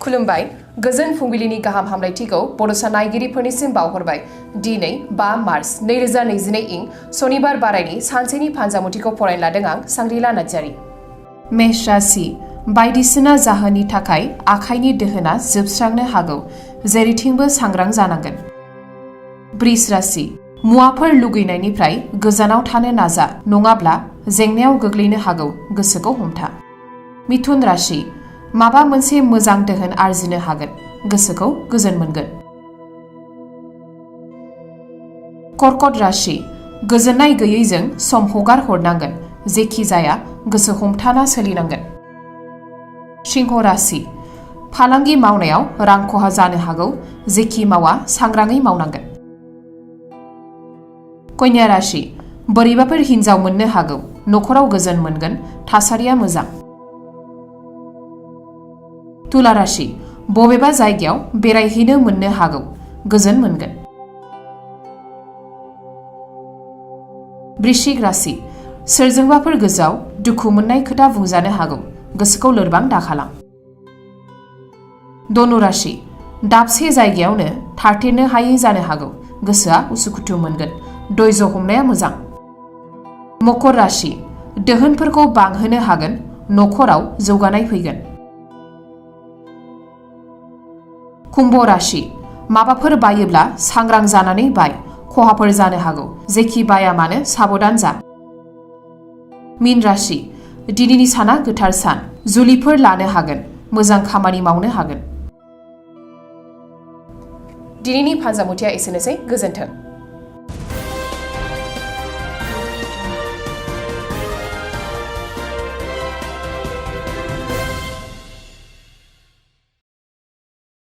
खुलुमबाय गोजोन फुंबिलिनि गाहाम हामलायथिखौ बड'सा नायगिरिफोरनिसिम बावहरबाय दिनै 5 मार्च 2022 इं सनिबार बारायनि सानसेनि फानजामुथिखौ फरायनो लादों आं सांग्रिला नार्जारी। मेष राशि बायदिसिना जाहोननि थाखाय आखाइनि दोहोना जोबस्रांनो हागौ जेरैथिंबो सांग्रां जानांगोन। वृष राशि मुवाफोर लुगैनायनिफ्राय गोजानाव थानो नाजा नङाब्ला जेंनायाव गोग्लैनो हागौ गोसोखौ हमथा। मिथुन राशि माबा मोनसे मोजां दोहोन आरजिनो हागोन गोसोखौ गोजोन मोनगोन। कर्कट राशि गोजोननाय गैयैजों सम हगार हरनांगोन जेखि जाया गोसो हमथाना सोलिनांगोन। सिंह राशि फालांगि मावनायाव रां खहा जानो हागौ जेखि मावा सांग्राङै मावनांगोन। कन्या राशि बोरैबाफोर हिन्जाव मोननो हागौ नखराव गोजोन मोनगोन थासारिया मोजां। तुला राशि बबेबा जायगायाव बेरायहैनो मोननो हागौ गोजोन मोनगोन। वृश्चिक राशि सोरजोंबाफोर गोसोआव दुखु मोननाय खोथा बुंजानो हागौ गोसोखौ लोरबां दाखालाम। धनु राशि दाबसे जायगायावनो थारथेनो हायै जानो हागौ गोसोआ उसुखुथु मोनगोन धैर्य हमनाया मोजां। मकर राशि दोहोनफोरखौ बांहोनो हागोन नखराव जौगानाय फैगोन। कुम्भ राशि माबाफोर बायोब्ला सांग्रां जानानै बाय खहाफोर जानो हागौ जेखि बाया मानो साबधान जा। मीन राशि दिनैनि साना गोथार सान जुलिफोर लानो हागोन मोजां खामानि मावनो हागोन। दिनैनि फानजामुथिया एसेनोसै गोजोन्थों।